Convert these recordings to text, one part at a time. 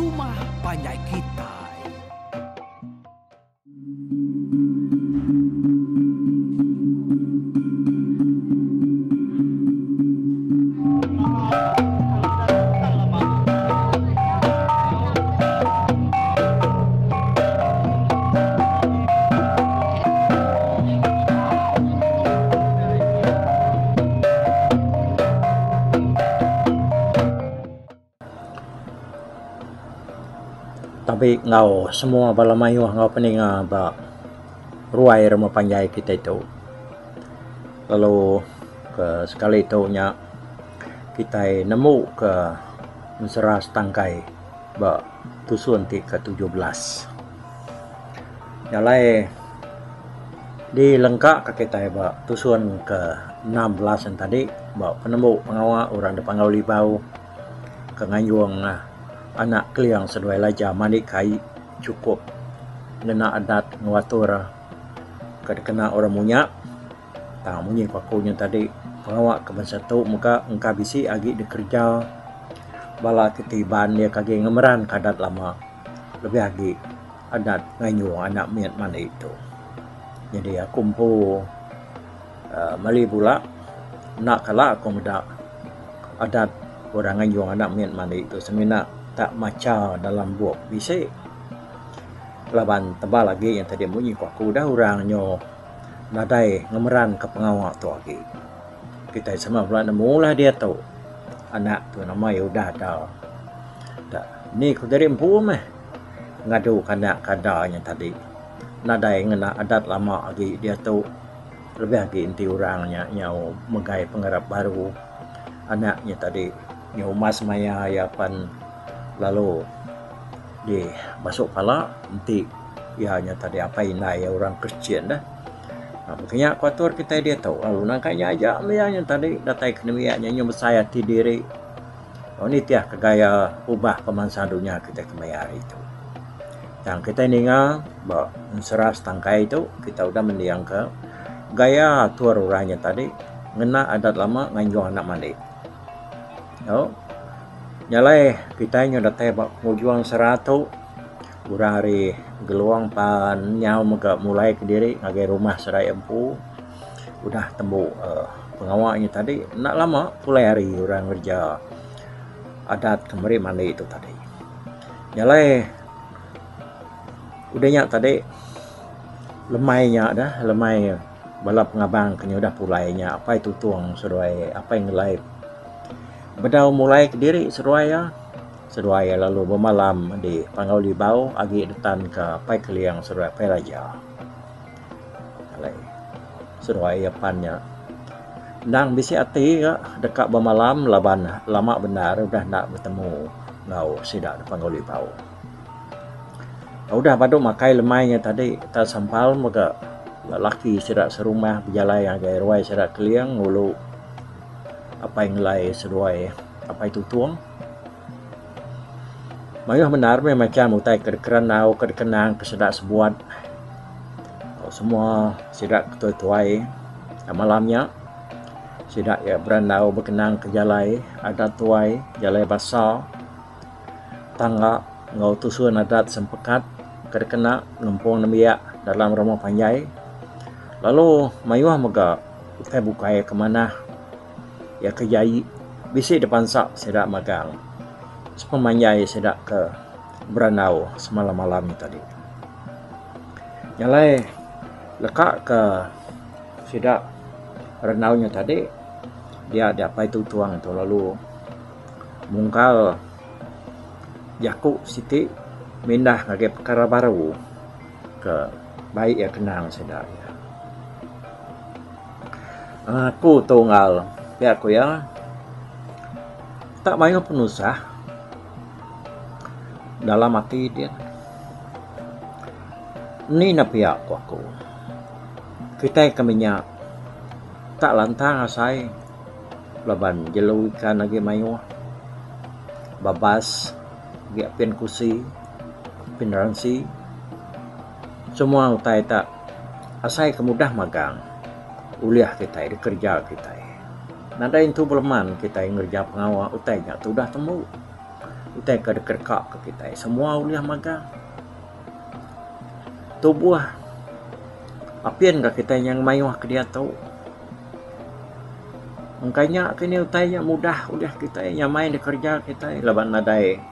rumah panjai kitai. Tabi enggau semua bala mayuh enggau peninga ba ruai rumah panjai kitai tu. Lalu ke sekali tu nya kitai nemu ke ensera setangkai ba tusun ti ke 17. Nya alai dilengka ka kitai ba tusun ke 16 en tadi ba penembu pengawa orang da Panggau Libau ke nganjung anak Keling seduai Laja mandi kai chukup ngena adat enggau atur ke dikena orang munya. Tang munyi ku aku nya tadi pengawa ke bansa tu mega engka bisi agi dikereja bala ti Iban iya ke agi ngemeran ka adat lama lebih agi adat ngayuh anak mit mandi tu. Jadi aku empu uhh meli bula enda kala aku meda adat orang ngayuh anak mit mandi tu semina tak macha dalam bup bisi laban tebal agi nya tadi munyi ku aku dah orang nyu. Nadai ngemeranka pengawa tu agi. Kitai sama bela nemu lah diatu. Anak tu nama iya udah ada. Da ni ku diri empu meh ngadu ka anak ke ada nya tadi. Nadai ngena adat lama agi diatu lebih agi enti orang nya nyau megai pengarap baru. Anak nya tadi nyau umas maya iya pan lalu di basu pala enti iya nya tadi apai indai iya orang Kristian deh. Baka nya ku atur kitai diatu lalu nangka nya aja meh iya nya tadi datai ke nembiak nya nyau besai ati diri nitih ka gaya ubah pemansang dunya kitai kemaya hari tu. Tang kitai ninga ba ensera setangkai tu kita udah mending ka gaya atur orang nya tadi ngena adat lama nganjung anak mandi. Au nya alai kitai nyau datai ba pengujung ensera tu orang ari Gelong pan nyau mega mulai kediri ngagai rumah serai empu udah tembu uhh pengawa nya tadi enda lama pulai hari orang ngereja adat ke meri mandi tu tadi. Nya alai udah nya tadi lemai nya dah lemai bala pengabang ke nyudah pulai nya apai Tutong seduai apai Ngelai bedau mulai kediri seduai iya seduai iya lalu bemalam di Panggau Libau agi detan ka apai Keling seduai apai Raja. Alai seduai iya pan nya endang bisi ati ga deka bemalam laban lama bendar udah enda betemu enggau sida da Panggau Libau. Udah badu makai lemai nya tadi tak sampal mega laki sida serumah bejalai ngagai ruai sida Keling ngulu apai Ngelai seduai apai Tutong. Mayuh bendar meh macam utai ke dikerandau ke dikenang ke sida sebuat semua sida ke tuai-tuai malam nya sida iya berandau bekenang ke jalai adat tuai jalai basa tangga enggau tusun adat sempekat ke dikena ngempung nembiak dalam rumah panjai lalu mayuh mega utai bukai ke manah iya ke jai bisi dipansa sida magang sepemanjai sida ke berandau semalam-malam nya tadi. Nya alai leka ke sida randau nya tadi dia diapai Tutong tu lalu mungkal jaku siti mindah ngagai pekara baru ke bai iya kenang sida. Aku tunggal pia ku iya tak mayuh penusah dalam ati din. Ni ne pia ku aku. Kitai ke minya tak lantang asai laban jelu ikan agi mayuh babas agi apin kusi apin ransi. Semua utai tak asai ke mudah magang ulih kitai dikereja kitai. Nadai entu beleman kitai ngereja pengawa utai nya tu udah tembu. Utai ke dikereka ke kitai semua ulih magang. Tubuh apin ga kitai nya ngemayuh ke diatu. Engka nya kini utai nya mudah ulih kitai nyamai dikereja kitai laban nadai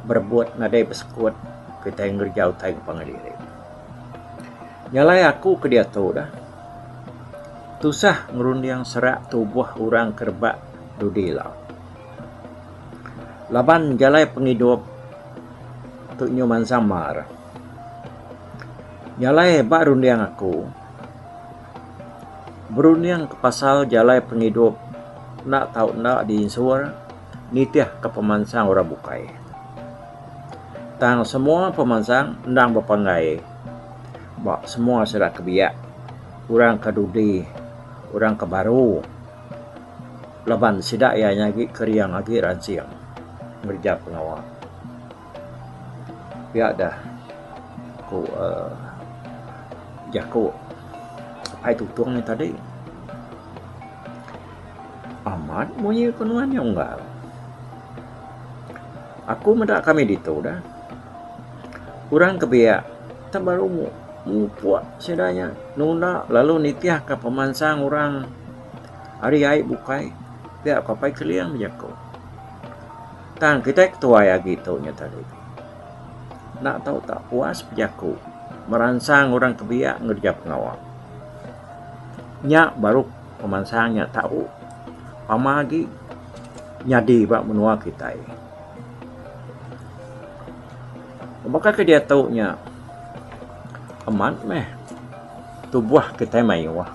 berebut nadai besekut kitai ngereja utai ngepan diri. Nya alai aku ke diatu dah tusah ngerunding serak tubuh orang ke rebak dudi ila. Laban jalai pengidup tu nyu mansang mar. Nya alai ba runding aku berunding ke pasal jalai pengidup enda tau enda diinsur nitih ke pemansang orang bukai. Tang semua pemansang endang bepanggai ba semua sida ke biak orang ke dudi orang ke baru laban sida iya nya agi kering agi ransing ngereja pengawa. Pia deh ku uhh jaku apai tutong nya tadi. Amat munyi ku nuan nya unggal. Aku meda kami ditu dah. Orang ke biak tak baru mupuk sida nya nunda lalu nitih ka pemansang orang ari ai bukai pia ku apai Keling bejaku. Tang kitai ke tuai agi tu nya tadi. Enda tau tak puas bejaku meransang orang ke biak ngereja pengawa. Nya baru pemansang nya tau pama agi nyadi ba menua kitai. Baka ke diatu nya amat meh tubuh kitai mayuh.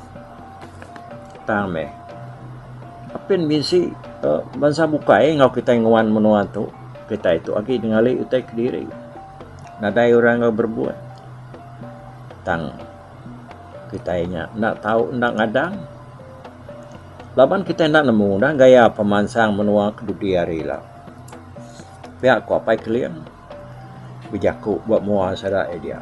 Tang meh apin bisi bansa bukai enggau kitai nguan menua tu kitai tu agi ngali utai kediri nadai orang enggau berebut tang kitai nya enda tau enda ngadang laban kitai enda nemu dah gaya pemansang menua ke dudi hari ila. Pia ku apai Keling bejaku ba mua sida iya dia.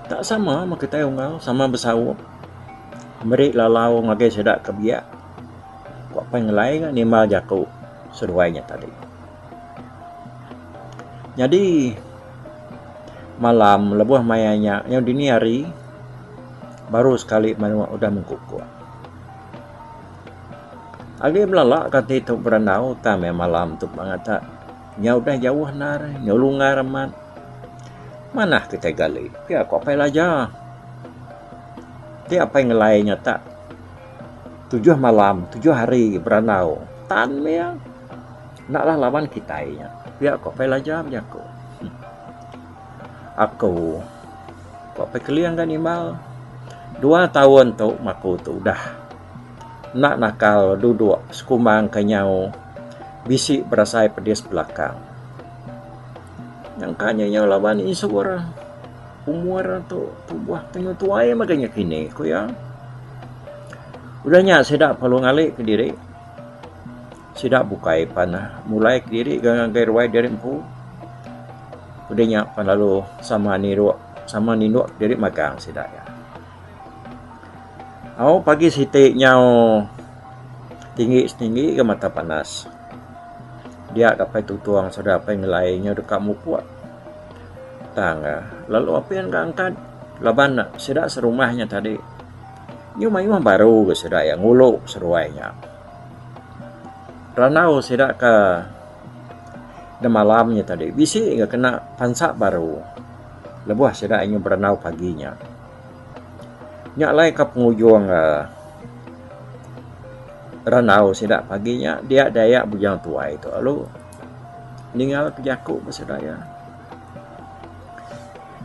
Tak sama meh kitai unggal sama besaup meri lalau ngagai sida ke biak ku apai ngelai ga nimbal jaku seduai nya tadi. Nyadi malam lebuh maya nya nyau dini hari baru sekali manuk udah mengkukuk. Agi belala ka ti tu berandau tang meh malam tu bangat ta nyau udah jauh endar nyau lunggar amat. Manah kitai gali pia ku apai Laja. Ti apai ngelai nya tak tujuh malam tujuh hari berandau tan meh iya. Enda lah laban kitai nya pia ku apai Laja bejaku. Aku ku apai Keling ga nimbal dua taun tu maku tu udah enda nakal duduk sekumbang ke nyau bisi berasai pedis belakang. Nyangka nya nyau laban insur umur tu tubuh penyu tuai mega nya kini ku iya. Udah nya sida perlu ngali kediri sida bukai pan mulai kediri ga ngagai ruai diri empu. Udah nya pan lalu sama niruk sama ninduk diri magang sida iya. Au pagi siti nyau tinggi setinggi ga mata panas. Dia apai tutung sida apai ngelai nyau deka mupuk tang lalu apin ga angkat laban sida serumah nya tadi nyu mayuh baru ga sida iya ngulu seduai nya. Randau sida ke demalam nya tadi bisi ga kena pansa baru lebuh sida nyu berandau pagi nya. Nya alai ka pengujung uhh randau sida pagi nya dia daya bujang tuai tu lalu ninga ke jaku ba sida iya.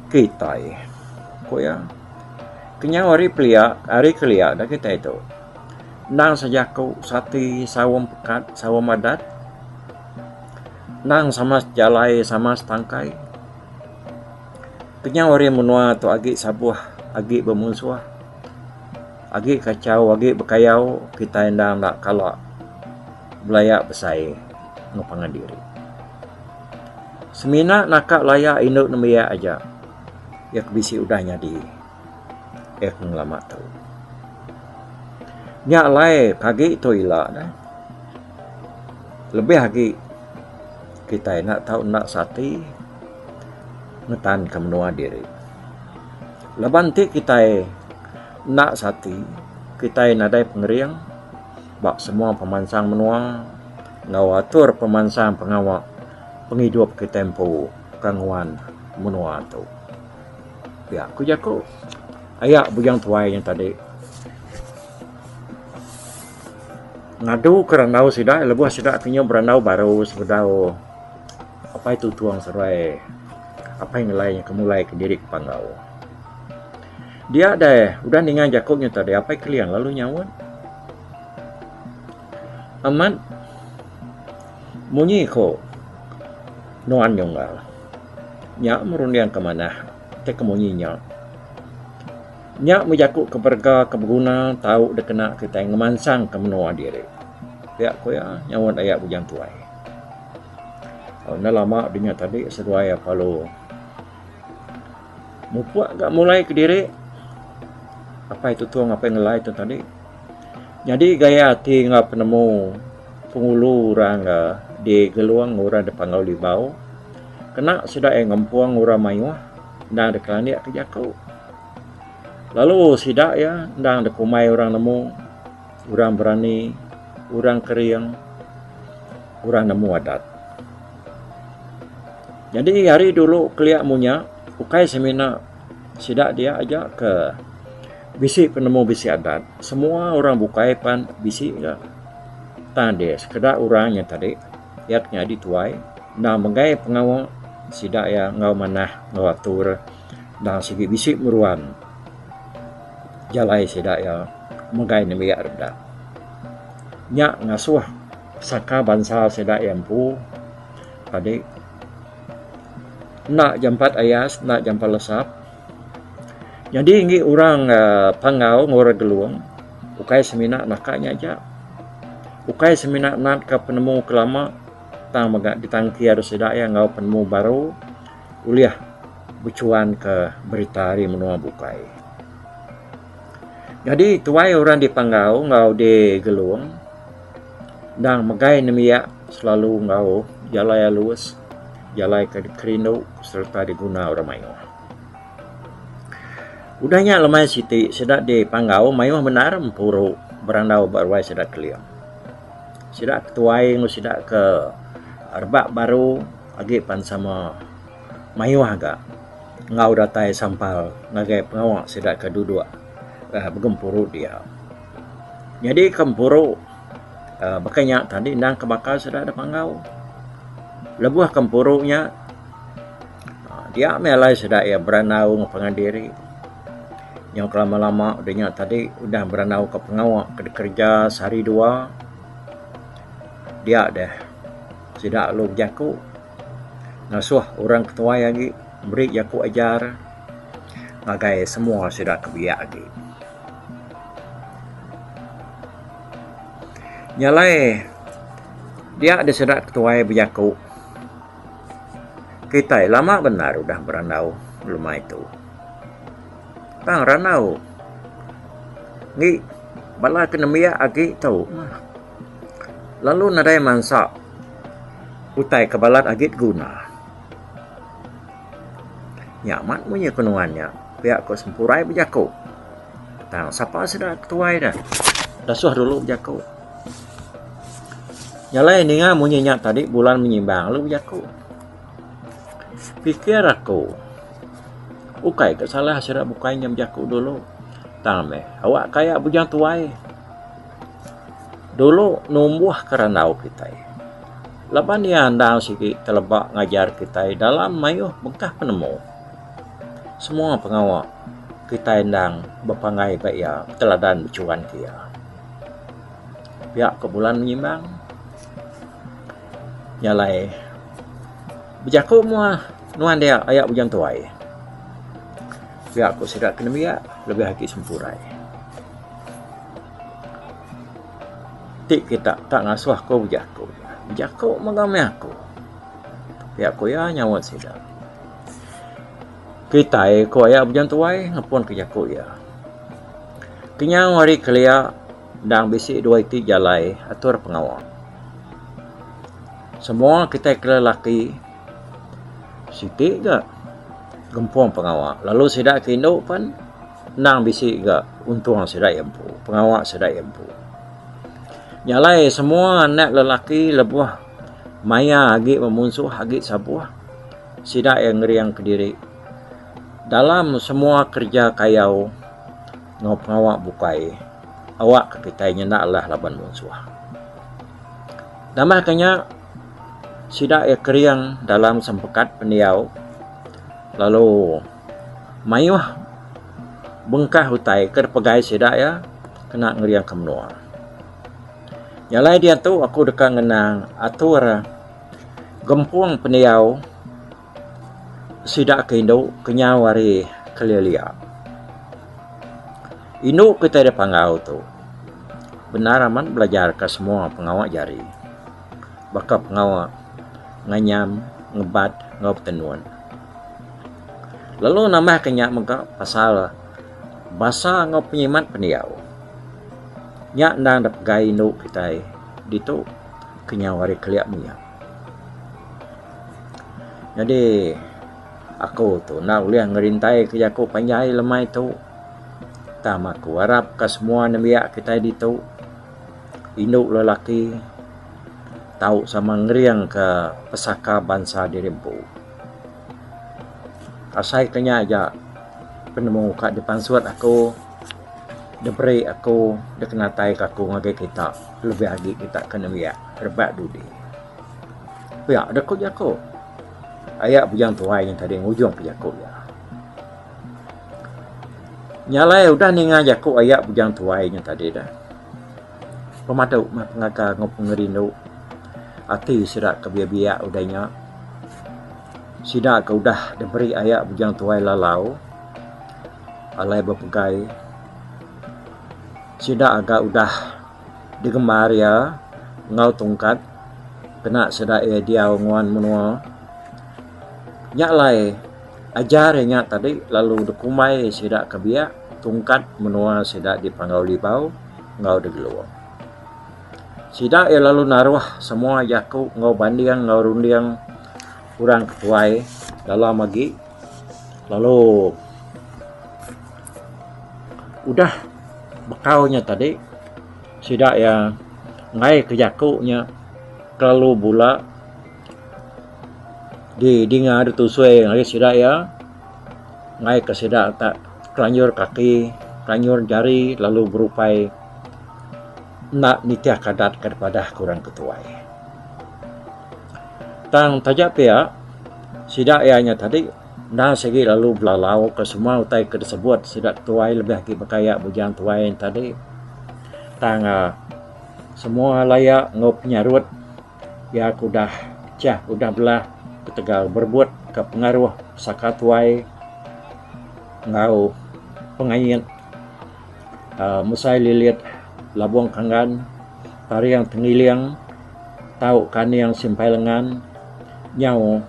Kitai ku iya kenyau ari pelia ari kelia da kitai tu endang sejaku sati saum pekat saum adat endang sama sejalai sama setangkai. Kenyau ari menua tu agi sabuh agi bemunsuh agi kachau agi bekayau kitai endang enda kala belaya besai enggau pangan diri. Semina naka laya indu nembiak aja iya ke bisi udah nyadi iya ke ngelama tu. Nya alai pagi tu ila ne. Lebih agi kitai enda tau enda seati ngetanka menua diri. Laban enti kitai enda seati, kitai nadai pengering ba semua pemansang menua enggau atur pemansang pengawa pengidup kitai empu ke nguan menua tu. Pia ku jaku aya Bujang Tuai nya tadi. Ngadu ke randau sida lebuh sida ke nyau berandau baru sebedau Apai Tutong seduai Apai Ngelai ke mulai ke diri ke Panggau. Dia deh udah ninga jaku nya tadi Apai Keling lalu nyaut. Amat munyi ko nuan nyunggal. Nya merunding ke manah ti ke munyi nya. Nya meh jaku ke berega ke beguna tau dikena kitai ngemansangka menua diri. Pia ku iya nyaut aya Bujang Tuai. Enda lama dinya tadi seduai iya perlu mupuk ga mulai kediri apai Tutong apai Ngelai tu tadi. Nyadi gaya ati enggau penemu pengulu orang di Gelong orang di Panggau Libau kena sida iya ngempung orang mayuh endang dikelandik ke jaku. Lalu sida iya endang dikumbai orang nemu, orang berani, orang kering, orang nemu adat. Nyadi hari dulu kelia munya ukai semina sida dia aja ke bisi penemu bisi adat. Semua orang bukai pan bisi ga. Tang deh sekeda orang nya tadi iya ke nyadi tuai endang megai pengawa sida iya enggau manah enggau atur. Endang sigi bisi meruan jalai sida iya megai nembiak redak. Nya ngasuh pesaka bansa sida iya empu tadi enda jampat ayas enda jampat lesap. Nyadi enggi orang uhh Panggau enggau orang Gelong ukai semina naka nya aja. Ukai semina natka penemu ke lama tang mega ditangkir sida iya enggau penemu baru ulih bechuanka berita ari menua bukai. Nyadi tuai orang di Panggau enggau di Gelong endang megai nembiak selalu enggau jalai alus, jalai ke dikerindu sereta diguna orang mayuh. Udah nya lemai siti sida di Panggau mayuh bendar empuru berandau ba ruai sida Keling. Sida ke tuai enggau sida ke rebak baru agi pan sama. Mayuh ga enggau datai sampal ngagai pengawa sida ke duduk uhh begempuru dia. Nyadi gempuru uhh baka nya tadi endang ke baka sida da panggau. Lebuh gempuru nya uhh dia meh alai sida iya berandau ngan pangan diri. Nyau kelama lama udah nya tadi udah berandau ka pengawa ke dikereja sehari dua dia deh sida lalu bejaku. Ngasuh orang ke tuai agi meri jaku ajar ngagai semua sida ke biak agi. Nya alai dia deh sida ke tuai bejaku kitai lama bendar udah berandau lemai tu. Tang randau ngi bala ke nembiak agi tu lalu nadai mansa. Utai ke balat agi diguna. Nya amat munyi ku nuan nya pia ku Sempurai bejaku. Tang sapa sida ketuai ne dasuh dulu bejaku. Nya alai ninga munyi nya tadi bulan menyimbang lalu bejaku. Pikir aku ukai ka salah sida bukai nya bejaku dulu tang meh awak kaya bujang tuai. Dulu numbuhka randau kitai. Laban iya endang sigi teleba ngajar kitai dalam mayuh bengkah penemu. Semua pengawa kitai endang bepanggai ba iya teladan bechuan ke iya. Pia ke bulan menyimbang nya alai bejaku mua nuan dia aya bujang tuai. Pia ku sida ke nembiak lebih agi sempurai. Ti kita tak ngasuh aku bejaku. Bejaku mega meh aku. Pia ku iya nyaut sida. Kitai ku aya bujang tuai ngepun ke jaku iya. Kenyau hari kelia endang bisi dua iti jalai atur pengawa. Semua kitai ke lelaki siti ga gempung pengawa lalu sida ke indu pen endang bisi ga untung sida iya empu pengawa sida iya empu. Nya alai semua anak lelaki lebuh maya agi bemunsuh agi sabuh sida iya ngering kediri dalam semua kereja kayau enggau pengawa bukai awak ka kitai nyenda alah laban munsuh. Nambah ka nya sida iya kering dalam sempekat pendiau lalu mayuh bengkah utai ke dipegai sida iya kena ngering ka menua. Nya alai diatu aku deka ngenang atur gempung pendiau sida ke indu kenyau ari kelia-lia. Indu kitai da panggau tu bendar amat belajar ka semua pengawa jari baka pengawa nganyam, ngebat enggau betenun. Lalu nambah ka nya mega pasal basa enggau penyimat pendiau. Nya endang da pegai indu kitai ditu kenyau ari kelia menya. Nyadi aku tu enda ulih ngerintai ke jaku panjai lemai tu tang aku arap ka semua nembiak kitai ditu indu lelaki tau sama ngering ka pesaka bansa diri empu. Asai ke nya aja penemu ka dipansut aku diberi aku dikenatai ka aku ngagai kita lebih agi kita ke nembiak rebak dudi. Pia deh ku jaku. Aya bujang tuai nya tadi ngujung ke jaku iya. Nya alai udah ninga jaku aya bujang tuai nya tadi deh. Pemadu meh pengaga enggau pengerindu ati sida ke biak-biak udah nya. Sida ke udah diberi aya bujang tuai lalau alai bepegai. Sida aga udah. Digembar iya enggau tungkat kena sida iya diau nguan menua. Nya alai ajar iya nya tadi lalu dikumbai sida ke biak tungkat menua sida di Panggau Libau enggau di Gelong. Sida iya lalu naruh semua jaku enggau banding enggau runding orang ke tuai dalam agi lalu udah bekau nya tadi sida iya enggai ke jaku nya kelalu bula di dinga ditusui ngagai sida iya enggai ke sida tak kelanjur kaki kelanjur jari lalu berupai enda nitih ke adat ke dipadah ke orang ke tuai. Tang taja pia sida iya nya tadi. Enda sigi lalu belalau ke semua utai ke disebut sida tuai lebih agi baka iya bujang tuai ne tadi. Tang uhh semua laya enggau penyarut iya ke udah pecah udah belah ketegal berebut ke pengaruh pesaka tuai enggau pengait uhh mesai lilit labung kanggan taring tengiling tau kaning simpai lengan nyau.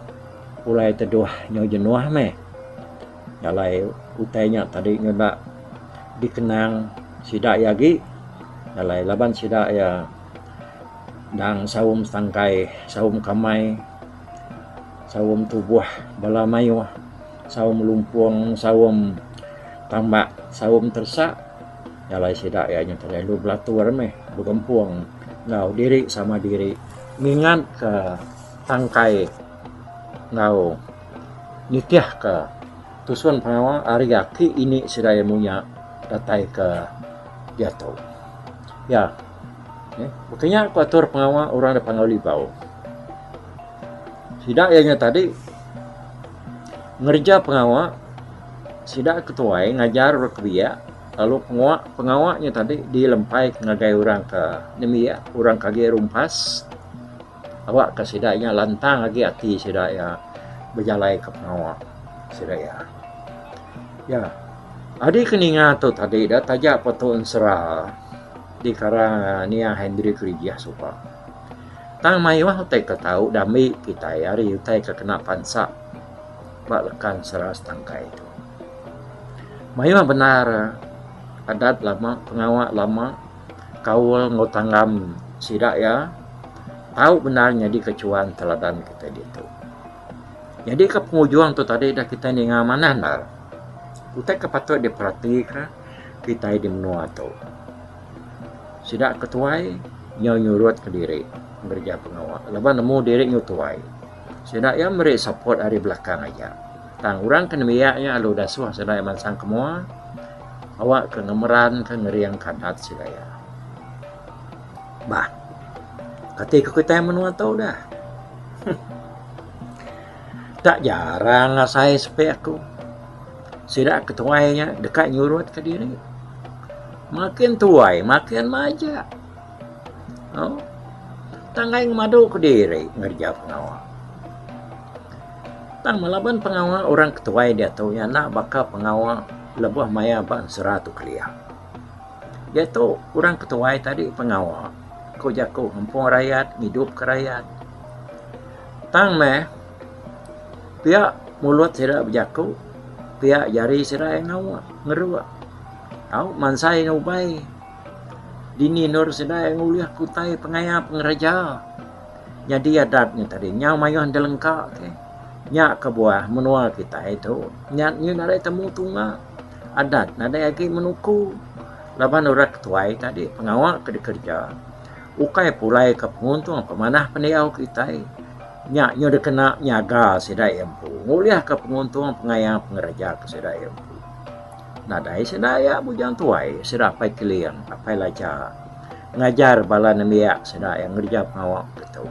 Pulai teduh nyau jenuh meh. Jalai utai nya tadi ngena dikenang sida iya agi jalai laban sida iya endang saum setangkai saum kamai saum tubuh bala mayuh saum lumpung saum tambak saum teresak jalai sida iya nya tadi lalu belatur meh begempung enggau diri sama diri ngingat ka tangkai enggau nitihka tusun pengawa ari aki ini sida iya munya datai ke diatu. Ya baka nya ku atur pengawa orang da Panggau Libau. Sida iya nya tadi ngereja pengawa sida ke tuai ngajar orang ke biak lalu pengawa pengawa nya tadi dilempai ngagai orang ke nembiak orang ke agi rumpas. Awak ka sida nya lantang agi ati sida iya bejalai ka pengawa sida iya. Ya adi ke ninga tu tadi da taja pa tu ensera dikarang nia Henry Kerijih suba. Tang mayuh utai ke tau diambi kitai ari utai ke kena pansa ba leka ensera setangkai tu. Mayuh bendar adat lama pengawa lama kaul enggau tanggam sida iya. Tau bendar nyadika chuan teladan kitai ditu. Nyadika pengujung tu tadi dah kitai ninga manah endar. Utai ke patut diperatika kitai di menua tu. Sida ke tuai nyau nyurutka diri ngereja pengawa laban nemu diri nyau tuai. Sida iya meri support ari belakang aja. Tang orang ke nembiak nya lalu dasuh sida iya mansang ke mua awak ke ngemeranka ngeringka adat sida iya. Bah. Kati ku kitai menua tu dah. Tak jarang asai sepi aku. Sida ke tuai nya deka nyurutka diri. Makin tuai makin majak. Au. Tang enggai ngemadu kediri ngereja pengawa. Tang melaban pengawa orang ke tuai diatu nya enda baka pengawa lebuh maya ba ensera tu kelia. Diatu orang ke tuai tadi pengawa ku jaku ngempung rayat ngidupka rayat. Tang meh pia mulut sida bejaku pia jari sida iya ngawa ngeruk tau mansai ngubai dini endur sida iya ngulih ke utai pengaya pengeraja. Nyadi adat nya tadi nyau mayuh dilengka ke. Nya kebuah menua kitai tu nya nyu nadai temu tunga. Adat nadai agi menuku laban orang ketuai tadi pengawa ke dikereja ukai pulai ke penguntung pemanah pendiau kitai. Nya nyu dikena nyaga sida iya empu ngulihka penguntung pengaya pengeraja ke sida iya empu. Nadai sida iya bujang tuai sida apai Keling apai Laja. Ngajar bala nembiak sida iya ngereja pengawa ke tu.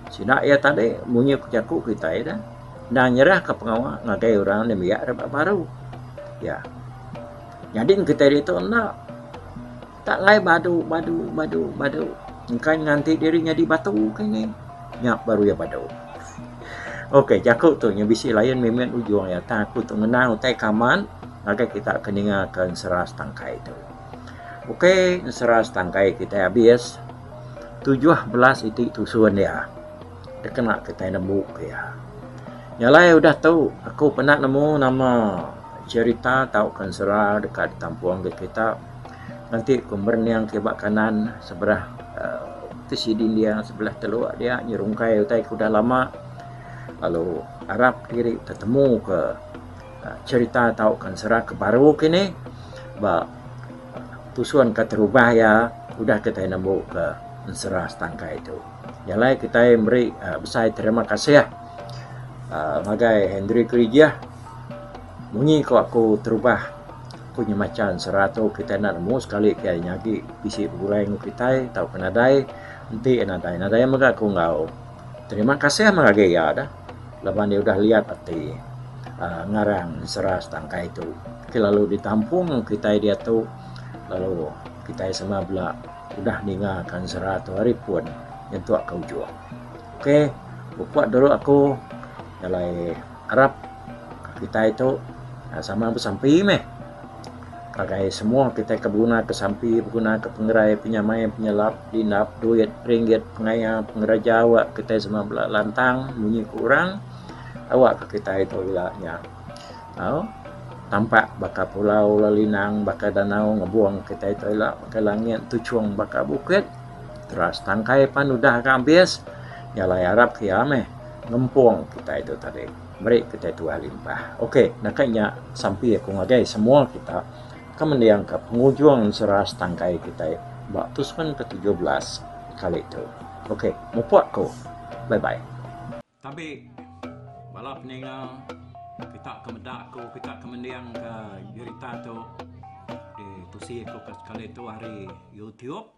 Sida iya tadi munyi ku jaku kitai dah endang nyerahka pengawa ngagai orang nembiak rebak baru. Ya. Nyadi kitai ditu enda. Tak enggai badu badu badu badu engkai nganti diri nyadi batu kini nya baru iya badu. Okey jaku tu nya bisi lain mimit ujung iya tang aku tu ngenang utai ke amat ngagai kita ke ninga ke ensera setangkai tu. Ukai ensera setangkai kitai abis 17 iti tusun iya dikena kitai nembu ke iya. Nya alai udah tu aku pernah nemu nama cherita tauka ensera deka ditampung agi kita nganti ku merening kiba kanan seberah uhh tisi dinding sebelah teluk dia nyerungkai utai ke udah lama lalu arap diri tetemu ke Cherita tauka ensera ke baru kini ba tusun keterubah iya udah kitai nembu ke ensera setangkai tu. Nya alai kitai meri besai terima kasih uhh ngagai Henry Kerijah munyi ko aku terubah ku nyemacha ensera tu kitai enda nemu sekali ke nya agi bisi begulai enggau kitai tauka nadai enti nadai nadai mega ku enggau. Terima kasih meh agi iya dah laban iya udah liat ati uhh ngarang ensera setangkai tu ke lalu ditampung kitai diatu lalu kitai sama bela udah ninga ka ensera tu ari pun nyentuk ke ujung. Ok upok dulu aku alai arap kitai tu sama besampi meh. Ngagai semua kitai ke beguna ke sampi beguna ke pengerai penyamai penyelap lindap duit ringgit pengaya pengeraja awak kitai semua bela lantang munyi ku orang awak ke kitai tu ila nya au tampak baka pulau lelinang baka danau ngebung kitai tu ila baka langit tuchung baka bukit teras tangkai pan udah ga ambis nya alai arap ke iya meh ngempung kitai tu tadi. Meri kitai tuah limpah. Ok, naka nya sampi aku ngagai semua kita ke mendingka pengujung ensera setangkai kitai ba tusun ke 17 kali tu. Ok, mupuk aku. Bye bye. Tabi bala peninga kita ke meda aku, kita ke mendingka jerita tu ditusi aku ke sekali tu ari YouTube.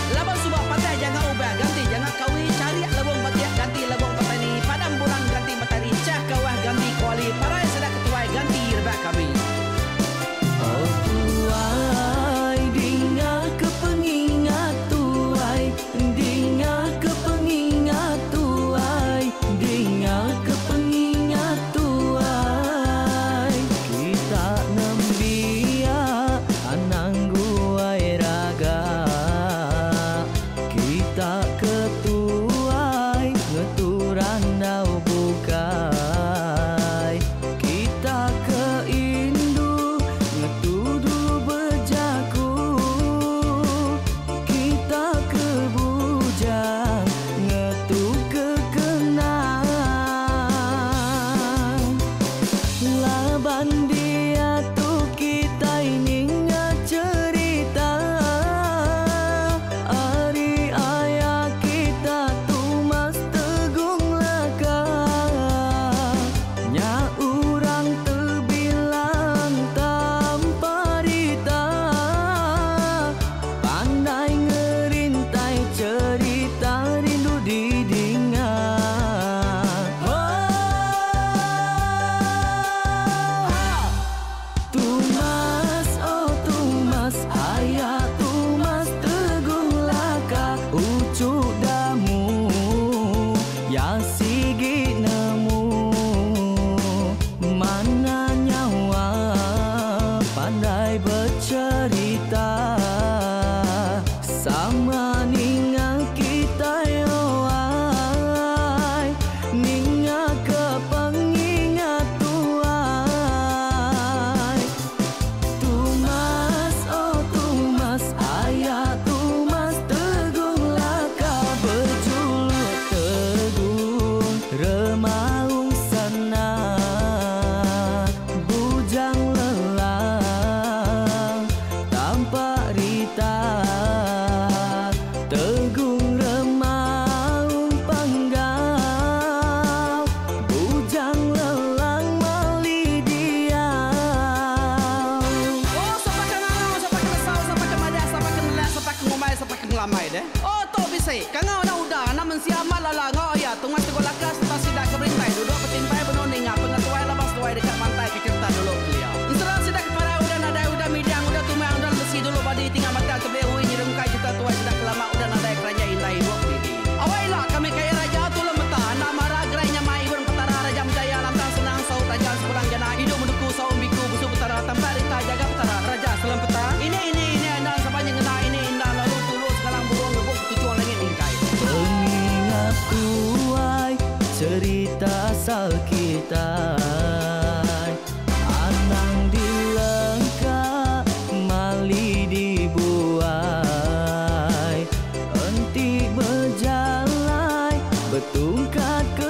Laban suba patah janga ubah ganti janga kawi charik lebung batik ganti lebung petani padam bulan ganti matari chah kawah ganti kuali parai sida ketuai ganti rebak kami. Oh tuai dinga ke pengingat tuai dinga ke pengingat tuai. mata, anak mensia amat lala enggau aya tunga tegul laka sereta sida ke berintai duduk betimpai benung ninga pengetuai laban seduai deka mantai ke cherita dulu kelia. Ensera sida ke parai udah nadai udah midang udah tumang udah lemesi dulu badi tinggal batang tebeli ui nyerungkai cherita tuai sida ke lama udah nadai keranjai indai ibuk didi. Awai ila kami kaya raja tulung meta enda mara gerai nyamai ibun petara raja menjaya lantang senang saut raja sepulang jana idup menuku saum biku busu petara tampak rita jaga petara raja selam peta ini ini ini enda sapa nyengena ini enda lalu tulu sengalang burung ngebuk ketuchung langit mingkai. Pengingat tuai cerita asal kitai Anang dilengka mali dibuai Enti bejalai betungkat ke.